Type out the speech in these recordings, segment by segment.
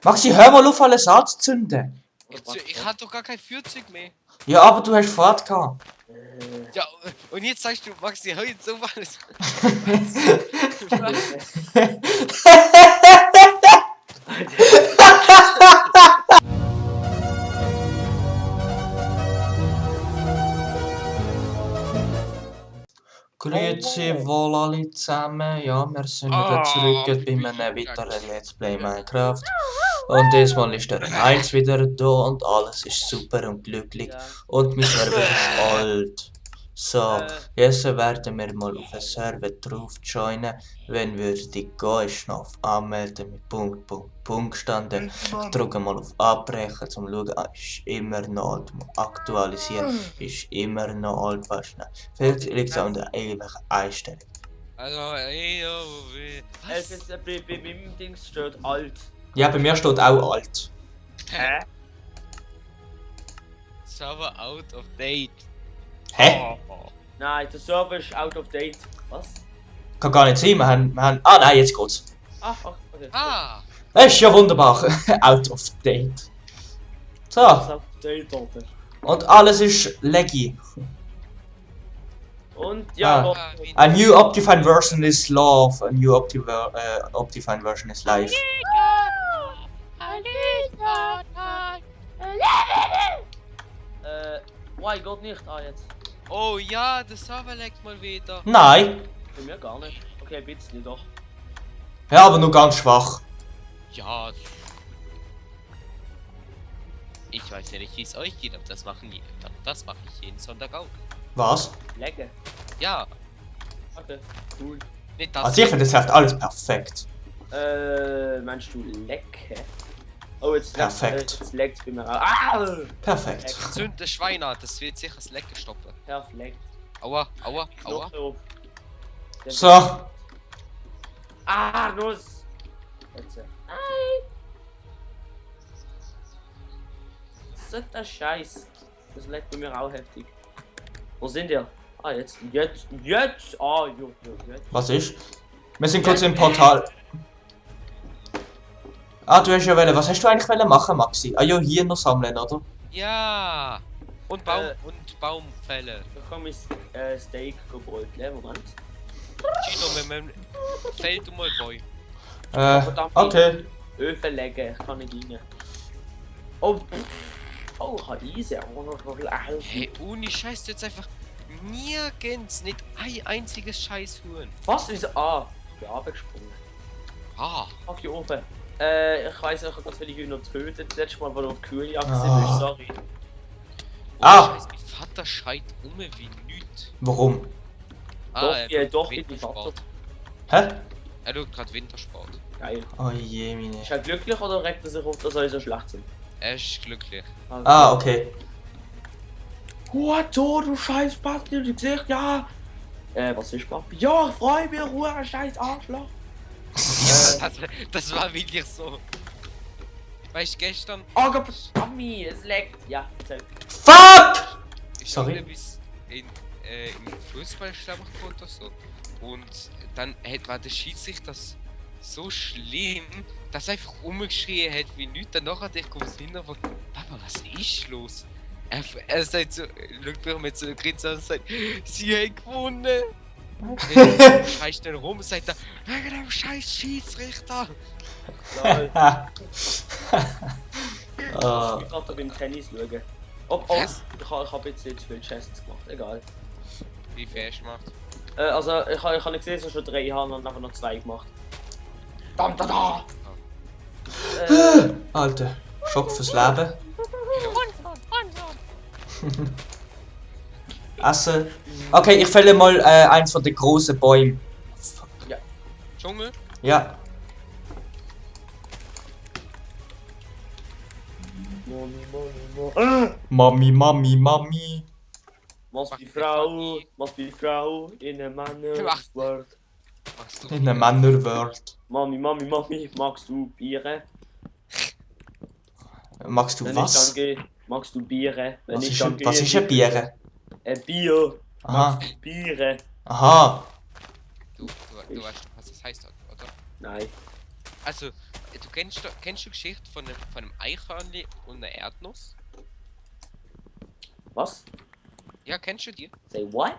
Maxi, hör mal auf, alles anzuzünden. Ich hatte doch gar kein Führzeug mehr. Ja, aber du hast Fahrt gehabt. Ja, und jetzt sagst du, Maxi, hör jetzt auf alles. Grüezi wohl alle zusammen. Ja, wir sind wieder zurück bei einem weiteren Let's Play Minecraft. Und diesmal ist der Heinz wieder da und alles ist super und glücklich. Ja. Und mein Server ist alt. So, jetzt werden wir mal auf den Server drauf joinen. Wenn würde gehen, ist noch auf Anmelden mit Punkt gestanden. Ich drücke mal auf Abbrechen, zum schauen, ist immer noch alt. Aktualisieren ist immer noch alt, weißt du. Vielleicht liegt es an der irgendwelchen Einstellung. Also, Es ist bei meinem Ding steht alt. Ja, bei mir steht auch alt. Hä? Server out of date. Hä? Nein, der Server ist out of date. Was? Kann gar nicht sein, wir haben... Ah nein, jetzt geht's. Ach, okay. Ah! Das ist ja wunderbar. Out of date. So, Das ist out of date, Alter. und alles ist laggy. Und ja, Ah. doch. A new Optifine version is love, a new Optifine version is live. Why geht nicht? Ah, jetzt. Oh ja, der Server leckt mal wieder. Nein, Bei mir gar nicht. Okay, ein bisschen doch. ja, aber nur ganz schwach. Ja. Ich weiß ja nicht, wie es euch geht, aber das mache ich jeden Sonntag auch. Was? Lecker. Ja, Okay, cool. nicht das. Also ich finde, das läuft alles perfekt. Meinst du lecker? Oh, jetzt Perfekt. Jetzt leckt's bei mir auch. Ah! Perfekt. Zünd das Schwein an, das wird sicher das Lecker stoppen. Perfekt. Aua, aua, aua. Knopf auf. So, Ah, los! Jetzt. So der Scheiß. Das leckt bei mir auch heftig. Wo sind ihr? Ah, jetzt. Ah, jo, jetzt. was ist? Wir sind kurz im Portal. Ah, du hast ja wollen. Was hast du eigentlich wollen machen, Maxi? Ah ja, hier noch sammeln, oder? Ja. Und Baumfälle. Da komm ich Steak gebrüllt. Moment. Gino, mit meinem Feld mal Boy. Okay. Öfen legen, ich kann nicht rein. Oh, oh, ich habe Eisen. Hey, ohne Scheiß, du jetzt einfach nirgends, nicht ein einziges Scheiß Huhn. Was ist. Ah, ich bin runtergesprungen. Ah. Ach, hier oben. Ich weiss nicht, ich habe ganz viele Hühner getötet. Das letzte Mal, wo du auf die Kühljagd Ah. bist, sorry. Ah. Scheiß, mein Vater schreit wie nichts. Warum? Doch, er ja, tut doch, wie Wintersport. Hä? Er tut gerade Wintersport. Geil. Oh je, meine. Ist er glücklich oder regt er sich auf, dass alle so schlecht sind? Er ist glücklich. Ah, okay. What, so, du scheiß Basti, du Gesicht, ja! Was ist Papi? Ja, ich freu mich, Ruhe, scheiß Arschloch! Das war wirklich so. Weißt du, gestern. Oh Gott, Mami, es leckt! Ja, erzähl. Fuck! Ich Sorry. bin bis im Fußball oder so. Und dann war der Schiedsrichter so schlimm, dass er einfach umgeschrien hat wie nichts. Danach hat ich kurz hin und fragt, Papa, was ist los? Er sagt so, schaut mich mit so einer Grinse an und sagt, sie haben gewonnen! Scheißt dann rum und sagt er, wegen dem scheiß Schiedsrichter! Lol. Ah. Ich kann da beim Tennis schauen. Oh, Was? ich hab jetzt zu viele Chests gemacht, egal. Wie fest macht? Also, ich hab nicht gesehen, dass ich schon 3 habe und einfach noch 2 gemacht. Da! Alter, Schock fürs Leben. Essen. Okay, ich fälle mal einen von den großen Bäumen. Dschungel? Ja. Mami, Mami, Mami. Must be Frau in a manner Wacht. world. Machst du In der Männerwelt. Mami, magst du Biere? Magst du Wenn was? ich dann gehe, magst du Biere? Wenn ich dann Was ist ein Bier? Ein Bier. Aha. Magst du Biere? Aha. weißt, was das heißt, oder? Nein. Also, kennst du die Geschichte von einem Eichhörnchen und einer Erdnuss? Was? Ja, kennst du die? Say what?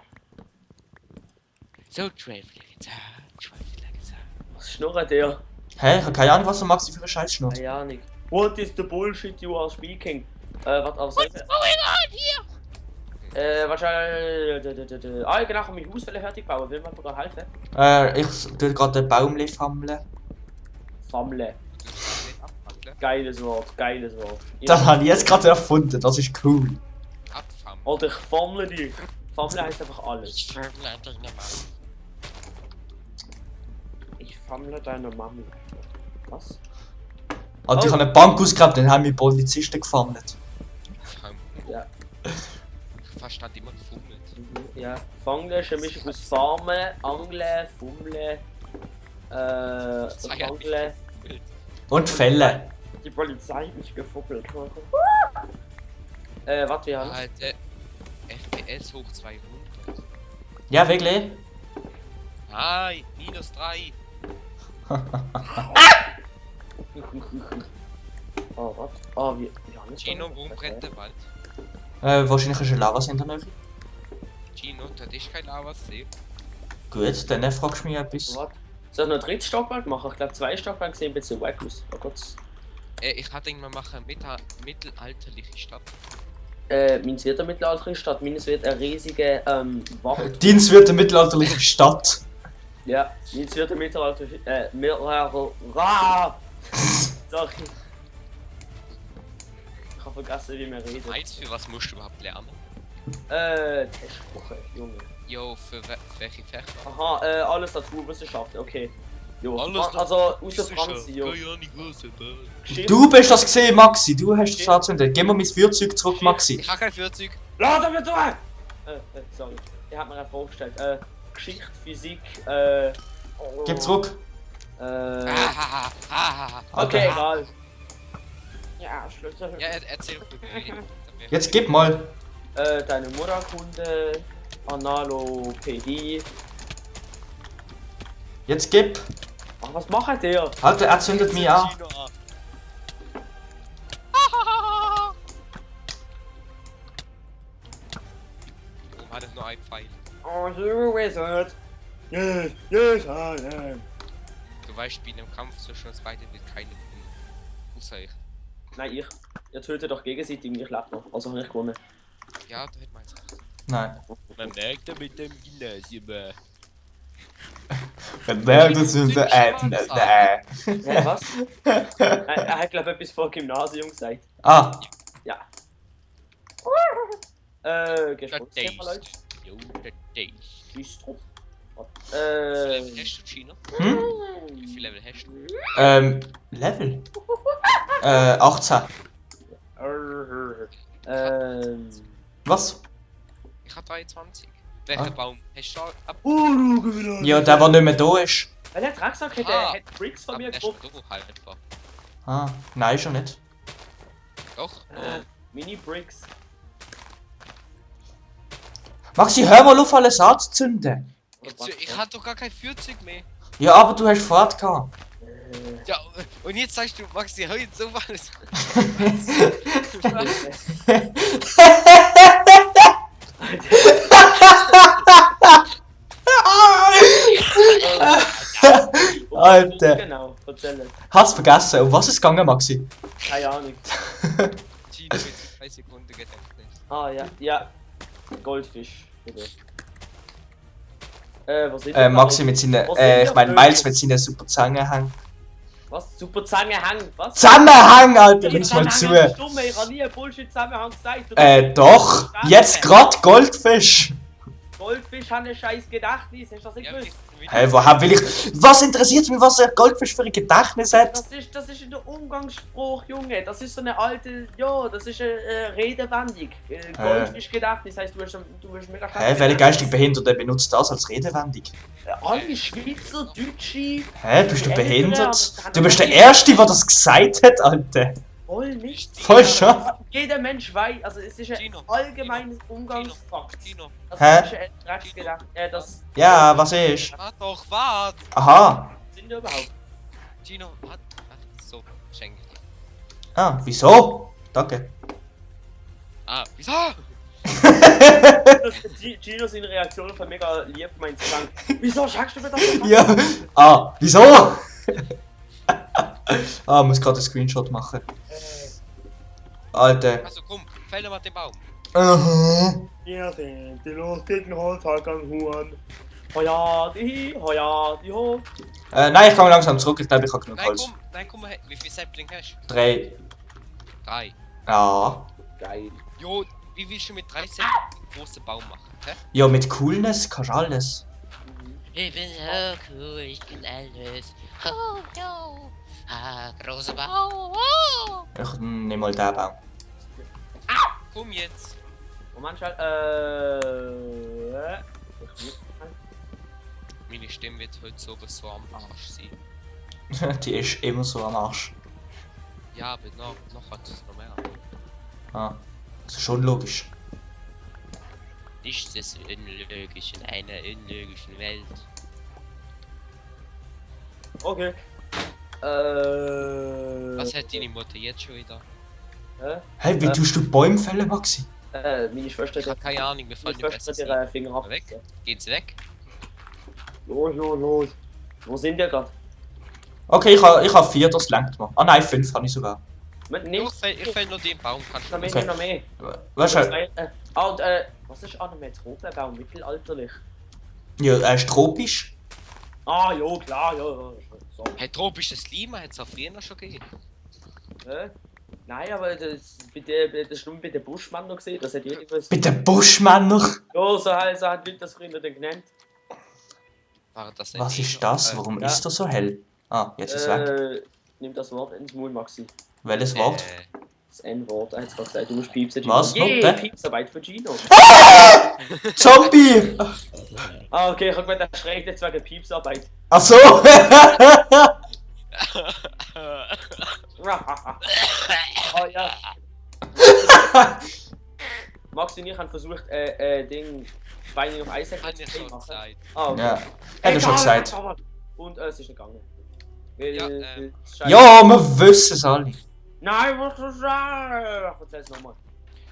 So, traveling it's Was schnurrt der? Hä? Ich hab keine Ahnung, was der Maxi für einen Scheiß schnurrt. Keine Ahnung. What is the bullshit you are speaking? Was auf What's going on here? wahrscheinlich. Ah, genau, ich kann mein Haus fertig bauen. Will man mir gerade helfen? Ich tue gerade den Baum fammeln. Famle. Nicht abfangen, Geiles Wort, geiles Wort. Das habe ich jetzt gerade erfunden, das ist cool. abfangen. Oder ich famle dich. Famle heisst einfach alles. Ich verleih dich nicht mal. Ich famle deine Mami. Was? Also ich Oh. habe eine Bank ausgegraben, dann haben mich Polizisten gefammelt. Ja. Ich verstand immer gefummelt. Ja. Famle ist eine Mischung aus Farmen, Angeln, Fummeln, Angeln. Und Fälle. Die Polizei hat mich gefummelt. Warte, wir haben. Alter, FPS hoch 200. Ja, wirklich? Nein, -3. Oh, was? Oh, wir haben es Gino, warum brennt der Wald? Wahrscheinlich ist ein Lavas in der Nähe. Gino, das ist kein Lavasee. Gut, dann fragst du mich etwas. Was? Soll ich noch ein drittes Stockwerk machen? Ich glaube, 2 Stockwerke sehen ein bisschen wack aus. Oh Gott. Ich hatte irgendwann machen mittelalterliche Stadt. Meins wird eine mittelalterliche Stadt. Meins wird eine riesige Wacht. Dienst wird eine mittelalterliche Stadt. Ja, meins wird eine mittelalterliche. Sorry. Ich habe vergessen, wie man redet. Meinst du, für was musst du überhaupt lernen? Testwoche, Junge. Jo, für welche Fächer? Aha, alles Naturwissenschaften, okay. Jo, Alles also außer Franzi, jo. Geschichte. Du bist das gesehen, Maxi. Du hast das angezündet. Gib mir mein Feuerzeug zurück, Maxi. Ich habe kein Fahrzeug. Lass mich durch! Sorry. Ich hab mir eine Frage gestellt. Geschichte, Physik, Gib zurück. Okay, egal. Ja, Schlüssel. Ja, erzähl mir. Jetzt gib mal. Deine Mutterkunde, Analopädie. Jetzt gib. Ach, was macht der? Alter, er zündet mich an. Warum hat es nur ein Pfeil? Oh, you wizard. Yes, yes, I am. Du weißt, bei einem Kampf zwischen uns beiden wird keine außer ich. Nein, ich. Ihr tötet doch gegenseitig und ich lebe noch. Also habe ich gewonnen. Ja, da hätte man jetzt recht. Nein. Man merkt ja mit dem Gymnasium. Das sind nein. Hä, was? Er hat, glaube ich, etwas vor Gymnasium gesagt. Ah, Ja. Geschmacksthema, Leute. Jo, der Day. Schieß drauf. Wie viel Level hast du, Gino? hm? Wie viel Level hast du? Level? 18. Was? Ich habe 23. Welcher Ah. Baum hast du ab? Ja, der, der nicht mehr da ist. Weil der Drecksack hat, Ah. hat Bricks von mir Der ist schon gedruckt. da halt einfach. Ah, nein, schon nicht. Doch. Mini-Bricks. Maxi, hör mal auf, alles anzuzünden. Ich hatte doch gar kein Fahrzeug mehr. Ja, aber du hast Fahrt gehabt. Ja, und jetzt sagst du, Maxi, hör jetzt so alles. Alter. Genau, erzähl. Hast vergessen, um was es gegangen, Maxi? Keine Ahnung. Gino mit 2 Sekunden Gedächtnis. Ah, ja. Ja. Goldfisch. Bitte. Was sind Maxi mit seinen, ich meine Miles mit seinen super Zusammenhang. Was? Super Zusammenhang? Was? Zusammenhang, Alter, nimm's mal zu. Stumme, ich habe nie einen Bullshit-Zusammenhang gesagt. Doch, jetzt grad Goldfisch. Goldfisch hat ein scheiß Gedächtnis, hast du das nicht Ja, gewusst? Hey, woher will ich. Was interessiert mich, was ein Goldfisch für ein Gedächtnis hat? Das ist in der Umgangsspruch, Junge. Das ist so eine alte, ja, das ist eine Redewendung. Goldfischgedächtnis heißt, du hast mega Hä, welche geistig Behinderte benutzt das als Redewendung? Alle Schweizer, Deutsche, Hä, bist du Die behindert? Älteren, Du bist der Erste, der das gesagt hat, Alter. voll nicht. Voll schon. Jeder Mensch weiß, also es ist ein Gino, allgemeines Umgangsfakt. Gino, Das Hä? ist ein Drecksgedächtnis. Das Ja, was ist? warte doch, warte. Aha. sind wir überhaupt. Gino, warte. So. schenke ich dir. Ah, wieso? Danke. Ah, wieso? Gino seine Reaktion von mega lieb gemeint zu sagen. Wieso schenkst du mir das? Ja. Ah, wieso? Ah, muss gerade einen Screenshot machen. Alter. Also komm, fäll mal den Baum. Aha. Wir sind die lustigen Holzhackern-Huren. Hojadi, hojadi, ho. Nein, ich komme langsam zurück. Ich glaube, ich habe genug Holz. Nein, komm, wie viel Sapling hast 3. du? 3. Ja. Geil. Jo, wie willst du mit 3 Sapling einen großen Baum machen? Hä? Ja, mit Coolness kannst du alles. Ich bin so cool, ich bin alles. Oh, no. Ah, großer Baum. Oh. Ich nehme mal den Baum. Komm jetzt. Moment, Meine Stimme wird heute so am Arsch sein. Die ist immer so am Arsch. Ja, aber noch hat es noch mehr. Ah. Das ist schon logisch. Nichts ist unlogisch in einer unlogischen Welt. Okay. Was hat deine Mutter jetzt schon wieder? Hey, wie tust du Bäume fällen, Maxi? Meine Schwester Ich habe keine Ahnung, mir meine fallen die Schwester besser hat ihre Finger ab. Weg? Geht's weg? Los. Wo sind wir gerade? Okay, ich ha 4, das lenkt mir. Ah nein, 5 habe ich sogar. Ich fäll nur den Baum, kannst du Noch mehr, Okay. noch mehr. Weißt du, Und, was ist an einem Tropenbaum? Mittelalterlich? ja, er ist tropisch. Ah, jo, klar, ja. So. Hey, tropisches Klima hat es auch früher schon gegeben. Nein, aber das ist nur bei den Buschmann noch gesehen, das hat jeder gewusst. Mit den Buschmänner. Ja, so hat Wild das früher dann genannt. War das nicht Was die- ist das? Warum ja. ist er so hell? Ah, jetzt ist es weg. Nimm das Wort ins Maul, Maxi. Welches Wort? Das N-Wort, er hat zwar gesagt, du musst piepsen. Was? Yeah, Note? Piepsarbeit für Gino. Zombie! Ah, okay, ich hab gemeint, er schreit jetzt wegen Piepsarbeit. Ach so! Oh ja. Maxi und ich haben versucht, Ding, Binding of Isaac Hat zu ich schon machen. gesagt. Ah, okay. Ja, hat er schon Egal, gesagt. Und es ist nicht gegangen. Weil, Ja, Scheiße. Ja, wir wissen es alle. Nein, was du sagen? Erzähl's nochmal.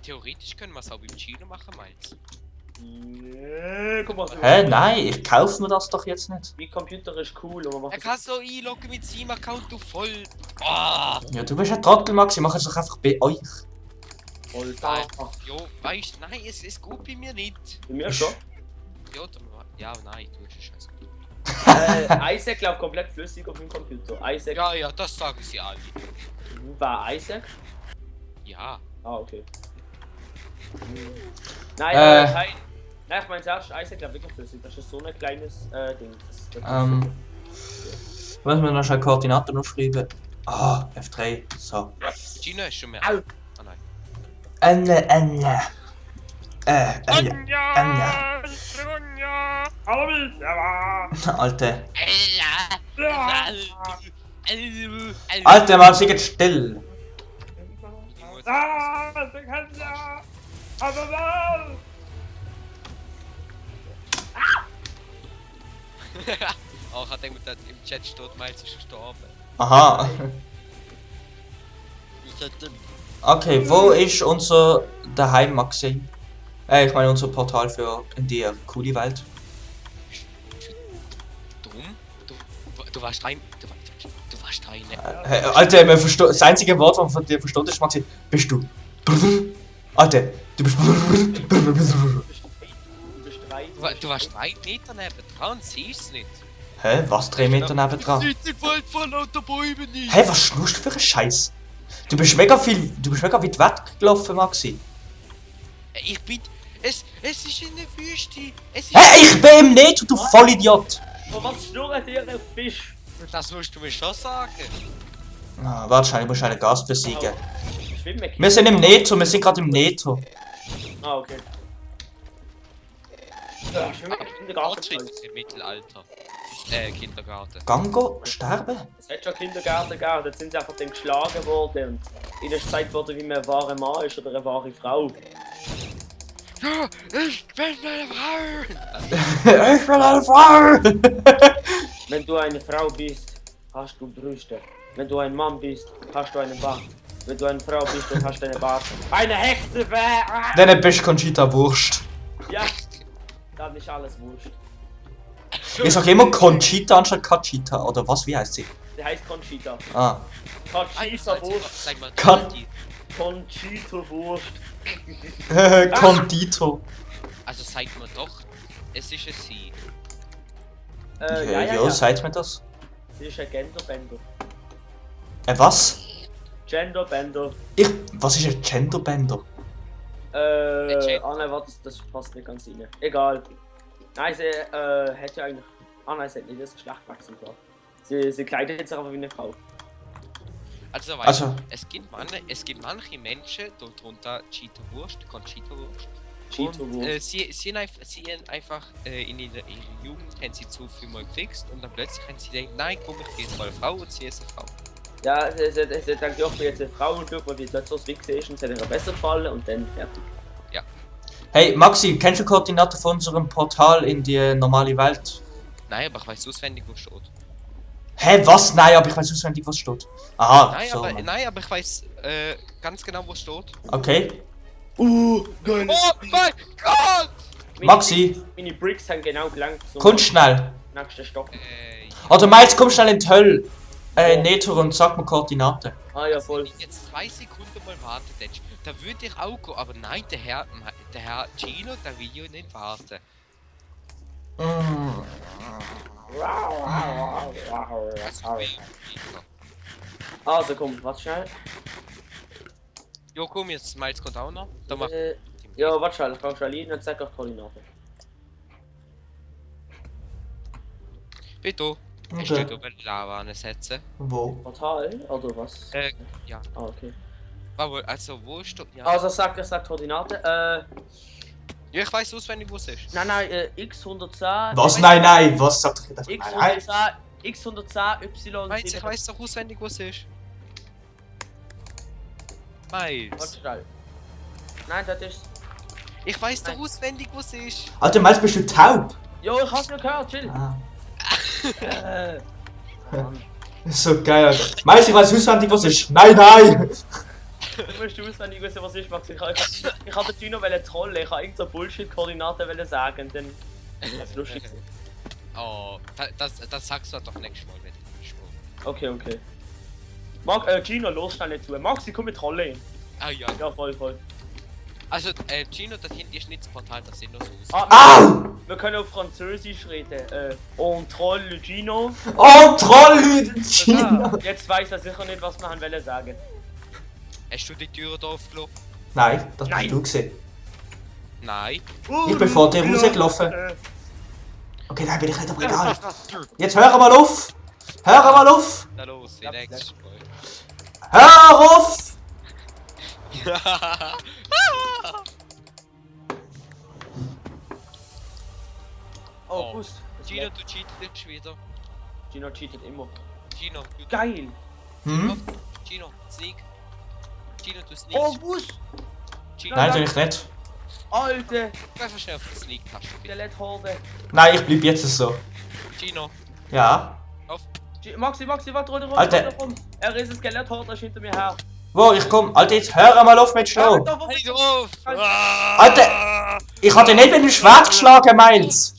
Theoretisch können wir es auch beim Chino machen, meinst du? Nee, guck mal. Hä, nein, ich kaufe mir das doch jetzt nicht. Mein Computer ist cool, aber Er macht kann so einloggen mit seinem Account, du voll. Ah! Ja, du bist ein Trottel, Maxi, mach es doch einfach bei euch. voll Nein. da. Jo, weißt du, nein, es ist gut bei mir nicht. Bei mir schon. Ja, nein, du bist scheiße. Isaac läuft komplett flüssig auf dem Computer. Isaac. Ja, das sagen sie alle. War Isaac? Ja. Ah, okay. Nein, kein. Nein, ich meine zuerst, Isaac läuft wirklich flüssig. Das ist so ein kleines Ding. Müssen wir noch schnell Koordinaten aufschreiben? Ah, F3. So. Chino ist schon mehr. Au. Ah nein. Ende. Ende. Alter. Alter, Mann, sie geht still. Oh, ich hab gedacht, im Chat steht, Miles ist gestorben. Aha. Okay, wo ist unser Daheim, Maxi? Ich meine unser Portal für in die coole Welt. Dumm? Du warst rein. Du warst rein. Alter, das einzige Wort, das man von dir versteht, ist, Maxi, bist du. Alter, du bist. Du warst 3 Meter neben dran, siehst es nicht. Hä, was 3 Meter nebendran? Ich Wald von lauter Bäumen nicht. Hä, was schnurst du für ein Scheiß? Du bist mega weit weggelaufen, Maxi. Ich bin. Es ist in der Wüste. Es ist. Hä, ich bin im Netto, du Vollidiot! Oh, was schnurrt ihr, ein Fisch? Das musst du mir schon sagen. Ah, warte, ich muss einen Gas besiegen. Schwimmen. Wir sind im Netto, wir sind gerade im Netto. Ah, okay. Ja, schwimmen in der Garten. Fortschritt im Mittelalter. Kindergarten. Gango sterben? Es hat schon Kindergärten gegeben, dort sind sie einfach dann geschlagen worden und ihnen ist gezeigt worden, wie man ein wahrer Mann ist oder eine wahre Frau. Ja, ich bin eine Frau! Ich bin eine Frau! Wenn du eine Frau bist, hast du Brüste. Wenn du ein Mann bist, hast du einen Bart. Wenn du eine Frau bist und hast einen Bart. Eine Hexe, Dann bist du Conchita Wurst. Ja, dann ist alles wurscht. Ich sag immer Conchita anstatt Cachita, oder was? Wie heißt sie? Die heißt Conchita. Ah. Conchita Wurst. Sag mal, Kann- Conchita Wurst. Condito. Also sagt man doch, es ist ein Sie. Ja, sagt mir das? Sie ist ein Genderbender. Was? Genderbender. Was ist ein Genderbender? Nein, warte, das passt nicht ganz rein. Egal. Nein, sie hat ja eigentlich. Nein, sie hat nicht das Geschlecht gewechselt. Sie kleidet sich aber wie eine Frau. Also, Also- es gibt manche Menschen, darunter Cheetah Wurst, Conchita Wurst. Cheetah Und Wurst. sie haben einfach in ihrer Jugend haben sie zu viel mal gefixt und dann plötzlich haben sie gedacht, nein komm, ich bin jetzt mal eine Frau und sie ist eine Frau. Ja, sie denkt ja, ich bin jetzt eine Frau und schaut mal, wie dort so das Wichse ist und sie hat ihr besser gefallen und dann fertig. Hey Maxi, kennst du die Koordinaten von unserem Portal in die normale Welt? Nein, aber ich weiß auswendig, wo es steht. Hä, was? Nein, aber ich weiß auswendig, was steht. Aha, Nein, so. nein, aber ich weiß ganz genau, wo es steht. Okay. Geil! Oh mein Gott! Maxi. Meine Bricks haben genau gelangt zum Komm schnell. nächsten Stock. Oder Miles, komm schnell in die Hölle. Nether und sag mir Koordinaten. Ah ja, voll. Wenn ich jetzt 2 Sekunden mal warten hättest, da würde ich auch gehen, aber nein, der Herr Gino, der will ja nicht warten. Mm. Also, Also komm, warte schnell. Jo, komm, jetzt Miles kommt auch noch. Da macht Ja, warte schnell, ich kann schnell rein und sag euch Koordinaten. Bitte. Hast Okay. du über Lava setzen? Wo? Portal oder was? Ja. Ah, okay. Also, wo ist du? Ja. Also sag Koordinaten. Ja, ich weiß auswendig, wo es ist. Nein, X110. Was? Nein, was? Sag doch nicht einfach nein. X110, Y. Miles, ich weiß doch auswendig, wo es ist. Warte Miles. schnell. Nein, das ist. Ich weiß doch Nein. auswendig, wo es ist. Alter, Miles, bist du taub? Jo, ich hab's nur gehört, chill. Ah, Mann. das ist so geil, Alter. Miles, ich weiß auswendig, was ist. Nein! Du musst auswendig wissen, was ist, Max. Ich hatte den Gino trollen. Ich wollte irgend so Bullshit-Koordinaten sagen, dann. Das ist lustig. Oh, das sagst du doch nächstes Mal, wenn du bist. Okay. Gino, los schnell nicht zu. Maxi, komm mit Trolle hin. Ah ja. Ja, voll. Also, Gino, das hinten ist nicht das Portal, das sind nur so Au! Wir können auf Französisch reden. On troll Gino. Oh, Troll! Gino! Ja, jetzt weiß er sicher nicht, was wir haben wollen sagen. Hast du die Türe da aufgelassen? Nein, das Nein. hast du gesehen. Nein. Ich bin vor dir rausgelaufen. Okay, nein, bin ich nicht, aber egal. Jetzt hör mal auf! Hör mal auf! Na los, wie nächstes Hör auf! Mal. Oh, Bus. Gino, du cheatest wieder. Gino cheatet immer. Gino, Geil. Hm? Gino, sneak. Gino, du sneak. Oh, Bus. Gino, Nein, natürlich nicht. Alter. geh einfach schnell auf die Sneak-Taste. Skeletthorde. Nein, ich bleib jetzt so. Gino, Ja. auf. Maxi, warte, rum. Alter. Er ist ein Skeletthorde, ist hinter mir her. Wo, ich komm. Alter, jetzt hör mal auf mit Schnau. Hey, drauf! Alter! Ich hatte nicht mit dem Schwert geschlagen, Miles!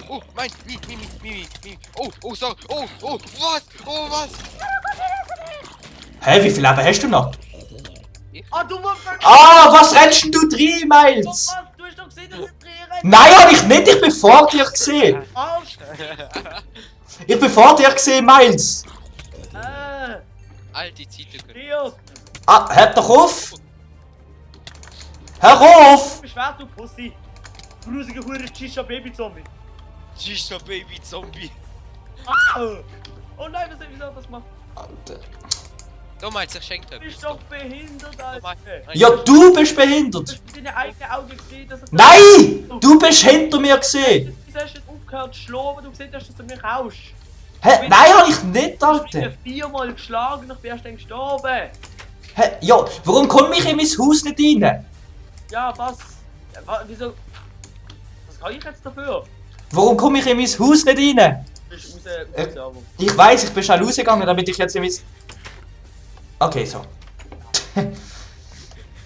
Oh, mein, Mimi. Oh, sorry. Oh, was? Hä, wie viel Leben hast du noch? Ah, du musst Ah, was rennst denn du drin, Miles? Du hast doch gesehen, dass ich drehe. Nein, hab ich nicht, ich bin vor dir gesehen. Arsch. Ich bin vor dir gesehen, Miles. Alte Zeitungen. Hier. Ah, hör doch auf! Hör auf! Beschwert, du Pussy. Grusige Hure Shisha Baby Zombie. Shisha Baby Zombie. Oh nein, was soll ich das machen? Alter. Du meinst, ich schenke Du etwas. bist doch behindert, Alter. Ja, du bist behindert. Du hast mit deinen eigenen Augen gesehen, dass er... Nein! Du bist hinter mir gesehen. Wieso hast du jetzt aufgehört zu schlagen? Du gesehen hast, dass du mich rauschst. Hä? Nein, hab ich nicht, Du hast mich Alter. 4-mal geschlagen, ich bin erst dann gestorben. Hä? Ja, warum komme ich in mein Haus nicht rein? Ja, was? Wieso? Was kann ich jetzt dafür? Warum komme ich in mein Haus nicht rein? bist raus aus dem Server. Ich weiß, ich bin schnell rausgegangen, damit ich jetzt nicht... Okay, so. Können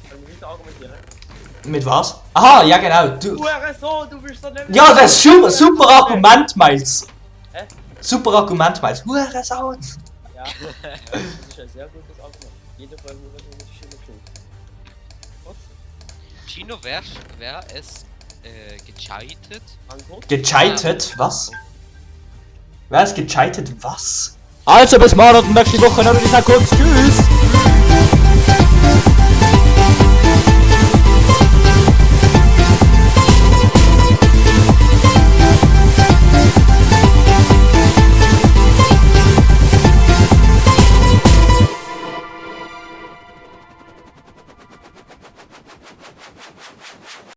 wir weiter argumentieren? Mit was? Aha, ja genau. Du So, du bist so nicht... ja, das ist super Argument, Miles. Hä? Super Argument, Miles. Hurensohn. Ja, das ist ein sehr gutes Argument. Jeder von uns hat eine schöne Klinge. Was? Gino, wär es gescheitert? Antwort? Gescheitert? Was? Wer ist gescheitert? Was? Also bis morgen und nächste Woche noch. Ich sag kurz Tschüss.